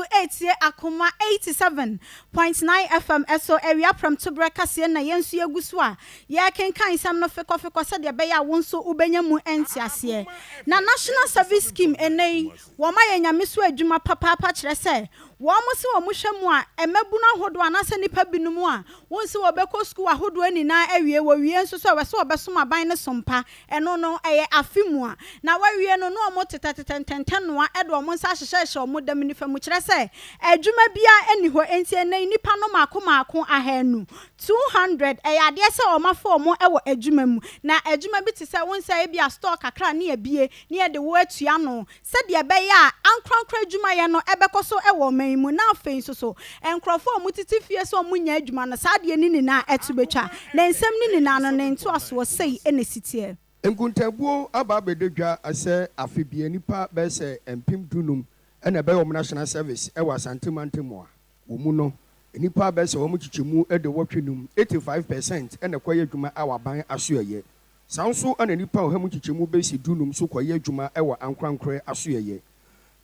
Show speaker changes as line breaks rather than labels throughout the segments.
Etie Akoma 87.9 FM so awia prɛmtoberɛ kaseɛ na yɛn nso yɛgu so a yɛrekenkan nsɛm no fekɔfekɔ sɛdeɛ ɛbɛyɛ a wo nso wobɛnya mu nteaseɛ. Na National Service Scheme ɛnnɛ yi wɔn ayɛ nyame so adwuma papaapa kyerɛ sɛ wɔn se wɔn hwɛ mu a mmabunu ahodoɔ anaasɛ nnipa binom a wɔn se wɔbɛkɔ sukuu ahodoɔ nyinaa awie wɔwie nso so ɛwɔ sɛ wɔbɛsom aban no som pa. Ɛno no, ɛyɛ afe mu a na wɔawie no, na wɔtetɛtetɛ ntɛntɛnoa de wɔn nsa ahyehyɛhyehyɛ wɔn dam nifa mu, kyerɛ sɛ, adwuma biara nni hɔ. Enti ɛnnɛ yi, nnipa no mmaako mmaako ahanu, 200, ɛyɛ adeɛ sɛ wɔafa wɔn wɔ adwuma mu. Na adwuma bi te sɛ, wo nsa ebia store kakra ne abue, ne yɛde wo atua ano, sɛdeɛ ɛbɛyɛ a ankorankoro adwumayɛ no bɛkɔ so wɔ ɔman yi mu, na afei nso so nkurɔfoɔ a wɔtete fie sɛ wɔnnya adwuma no, saa adeɛ no nyinaa to bɛtwa. Na nsɛm no nyinaa no, ne ntoasoɔ sei na ɛsi teɛ.
Nkontabuo aba abɛda dwa sɛ afe biara nnipa bɛyɛ sɛ 15,000 na ɛbɛyɛ wɔn National Service wɔ Asante mantam a wɔn mu no nnipa bɛyɛ sɛ wɔn nkyekyɛmu 85, 85 percent, na ɛkɔyɛ adwuma wɔ aban asoɛeɛ. Saa nso na nnipa ɔha mu nkyekyɛmu bɛsi 15 nso kɔyɛ adwuma wɔ ankorankorɛ asoɛeɛ.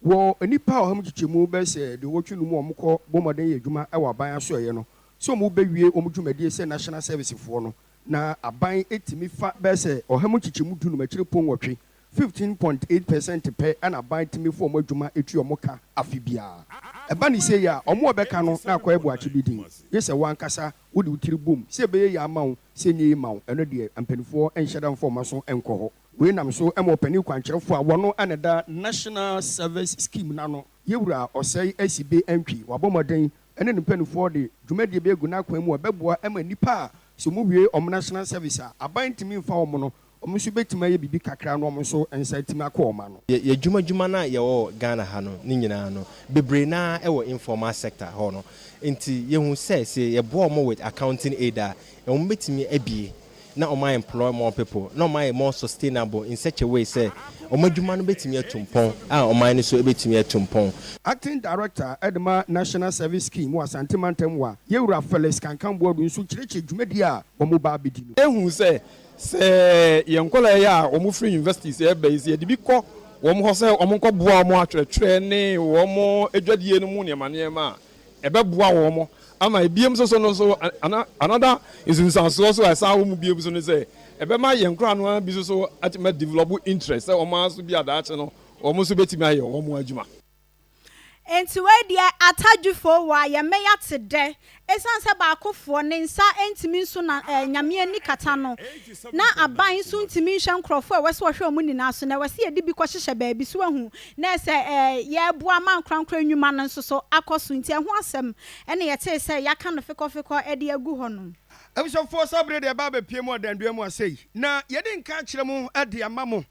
Wɔ nnipa ɔha mu nkyekyɛmu bɛyɛ sɛ 85 a wɔkɔ bɔ mmɔden yɛ adwuma wɔ aban asoɛeɛ no, sɛ wɔbɛwie wɔn dwumadie sɛ National Service foɔ no, na aban tumi fa bɛyɛ sɛ ɔha mu nkyekyɛmu 15 akyire pɔ 8, 15.8% pɛ ɛna aban tumi fa wɔn adwuma etu wɔn ka afe biara. Ɛba ne se yi a, wɔn a wɔbɛka no na akɔyɛ buakye bi din gye sɛ wɔn ankasa wode wo tiri bom sɛ ɛbɛyɛ yie ama wo, sɛ ɛnyɛ yie ma wo, ɛno deɛ mpanimfoɔ nhyɛ da mfa wɔn aso nkɔ hɔ. Wei nam so ma ɔpanin kwankyerɛfoɔ a wɔno ɛna da National Service Scheme n'ano, Yɛwura Ɔsɛe Asibe Antwi, wabɔ mmɔden ɛne ne mpanimfoɔ de dwumadie bi agu n'akwan mu a ɛbɛboa ma nnipa a sɛ wɔn wie wɔn National Service a aban ntumi mfa wɔn no, wɔn nso bɛtumi ayɛ biribi kakra na wɔn nso nsa tumi akɔ wɔn ano.
Yɛ dwumadwuma no a yɛwɔ Ghana ha no ne nyinaa no, bebree naa ɛwɔ informal sector hɔ no, nti yɛhu sɛ yɛboa wɔn with accounting aid a, wɔn bɛtumi abie na wɔn employ more people na wɔn ayɛ more sustainable in such a way sɛ wɔn adwuma no bɛtumi atu mpɔn a ɔman no so bɛtumi atu mpɔn.
Acting Director ɛde National Service Scheme wɔ Asante mantam wa, Yɛwura Felix Kankan Boadu nso kyerɛkyerɛ dwumadie a wɔn ba abɛdi no.
Ehu sɛ yɛn nkɔla yi a wɔn firi universities ɛbɛ yi, sɛ yɛde bi kɔ wɔn hɔ sɛ wɔn nkɔ boa wɔn atwerɛtwerɛ ne wɔn adwadie no mu nneɛma nneɛma a ɛbɛboa wɔn ama ebiem nso so no so ana another nsunsuansoɔ so a ɛsan wɔ mu biem so no sɛ ɛbɛma yɛn nkora no bi nso so atumi develop interest sɛ wɔn aso bi adaakye no wɔn nso bɛtumi ayɛ wɔn adwuma.
Nti wei deɛ, atadwufoɔ wɔ a yɛmmɛyɛ te dɛ ɛsiane sɛ baakofoɔ ne nsa ntumi nso na Nyame ani kata no na aban nso ntumi nhwɛ nkurɔfoɔ a ɛwɔ sɛ wɔhwɛ wɔn nyinaa so na ɛwɔ sɛ yɛde bi kɔhyehyɛ baabi so ahu na ɛsɛ yɛboa ma nkorankora nnwuma no nso so akɔ so. Nti ɛho asɛm ɛne yɛtee sɛ yɛaka no fekɔfekɔ de agu hɔ no.
Abusuafoɔ, saa bere deɛ ɛba abɛpie mu ɔdandua mu asɛi na yɛde nka akyerɛ mo de ama mo.